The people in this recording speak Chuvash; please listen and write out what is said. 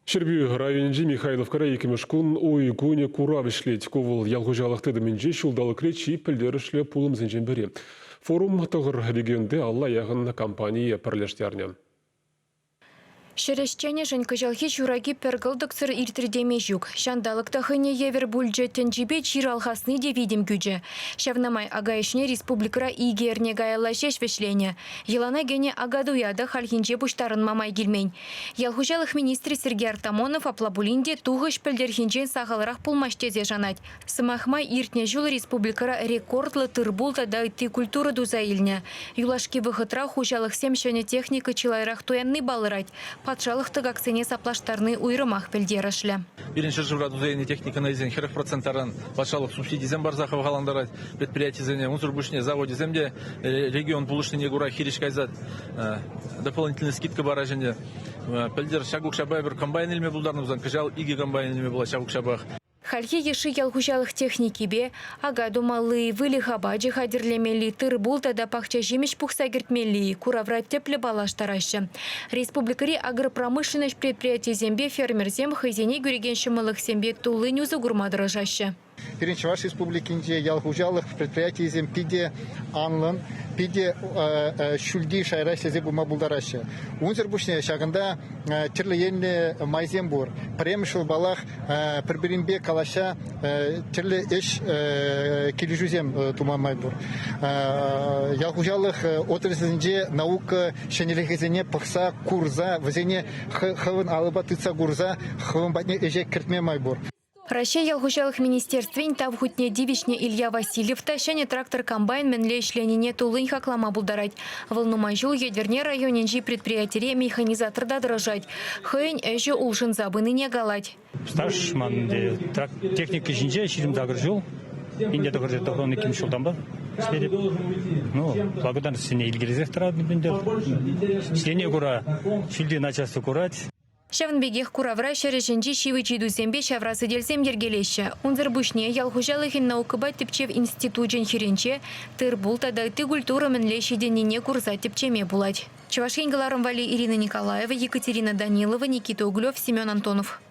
Ҫӗрпӳ районӗнчи Михайловкӑра иккӗмӗш кун уй кунӗ курав ӗҫлет. Ку вӑл ял хуҫалӑх тытӑмӗнчи ҫулталӑкри чи пӗлтерӗшлӗ пулӑмсенчен пӗри. Форум тӑхӑр регионти алла яхӑн компание пӗрлештернӗ. Ҫӗр ӗҫченӗшӗн кӑҫалхи ҫураки пӗр кӑлтӑксӑр иртрӗ теме ҫук. Ҫанталӑк та хӑйне евӗр пулчӗ, тӗнчипе чир алхасни те витӗм кӳчӗ. Ҫавна май ака ӗҫне республикӑра икӗ эрне каялла ҫеҫ вӗҫленӗ. Йӑлана кӗнӗ Акатуя та хальхинче пуҫтарӑнма май килмен. Ял хуҫалӑх министрӗ Сергей Артамонов апла пулин те тухӑҫ пӗлтӗрхинчен сахалрах пулмасть тесе шанать. Сӑмах май, иртнӗ ҫул республикӑра рекордлӑ тыр-пул тата ытти культура туса илнӗ. Юлашки вӑхӑтра хуҫалӑхсем ҫӗнӗ техника чылайрах туянни палӑрать. Патшалӑх тӑкаксене саплаштарни уйрӑмах пӗлтерӗшлӗ. Пирӗн ҫӗршывра туса илнӗ техникӑна илсен 40 процент таран патшалӑх субсидисем парса хавхалантарать предприятисене. Унсӑр пуҫне завочӗсем те регион пулӑшнине кура хирӗҫ кайса дополнительный скидка параҫҫӗ ӗнтӗ. Пӗлтӗр ҫак укҫапа эпир комбайн илме пултарнӑ пулсан, кӑҫал икӗ комбайн илме пулать ҫак укҫапах. Хальхи йышши ял хуҫалӑх техникипе ака тумалли, выльӑх апачӗ хатӗрлемелли, тыр-пул тата пахча ҫимӗҫ пухса кӗртмелли куравра тӗплӗ паллаштараҫҫӗ. Республикӑри агропромышленноҫ предприятийӗсемпе фермерсем хӑйсене кӳрекен ҫӑмӑллӑхсемпе туллин усӑ курма тӑрӑшаҫҫӗ. Пирӗн Чӑваш Республикинче ял хуҫалӑх предприятийӗсем питӗ анлӑн, питӗ ҫӳлти шайра ӗҫлесе пыма пултараҫҫӗ. Унсӑр пуҫне ҫакӑнта тӗрлӗ енлӗ майсем пур. Пӗрремӗш ҫулпалах пӗр-пӗринпе калаҫса тӗрлӗ ӗҫ килӗшӳсем тума май пур. Ял хуҫалӑх отраслӗнче наука ҫӗнӗлӗхӗсене пӑхса, курса, вӗсене хӑвӑн алӑпа тытса курса хӑвӑн патне ӗҫе кӗртме май пур. Раҫҫей ял хуҫалӑх министерствин Тав хутне тивӗҫнӗ Илья Васильев та ҫӗнӗ трактор-комбайн мӗнле ӗҫленине туллин хаклама пултарать. Вӑл нумай ҫул Етӗрне районӗнчи предприятире механизаторта тӑрӑшать. Хӑйӗн ӗҫӗ улшӑнса пынине калать. Стаж ман техника ҫинче 28 ҫул, 1992 ҫултанпа ӗҫлетӗп. Ну, благодарностьсене илкелесех тӑратӑп ӗнтӗ. Ӗҫленине кура ҫӳлти начальство курать. Ҫавӑн пекех куравра ҫӗр ӗҫӗнчи ҫивӗч ыйтусемпе ҫавра сӗтелсем йӗркелеҫҫӗ. Унсӑр пуҫне ял хуҫалӑхӗн наукӑпа тӗпчев институчӗн хирӗнче тыр-пул тата ытти культура мӗнле ҫитӗннине курса тӗпчеме пулать. Чӑваш Ен кӑларӑм валли Ирина Николаева, Екатерина Данилова, Никита Углев, Семен Антонов.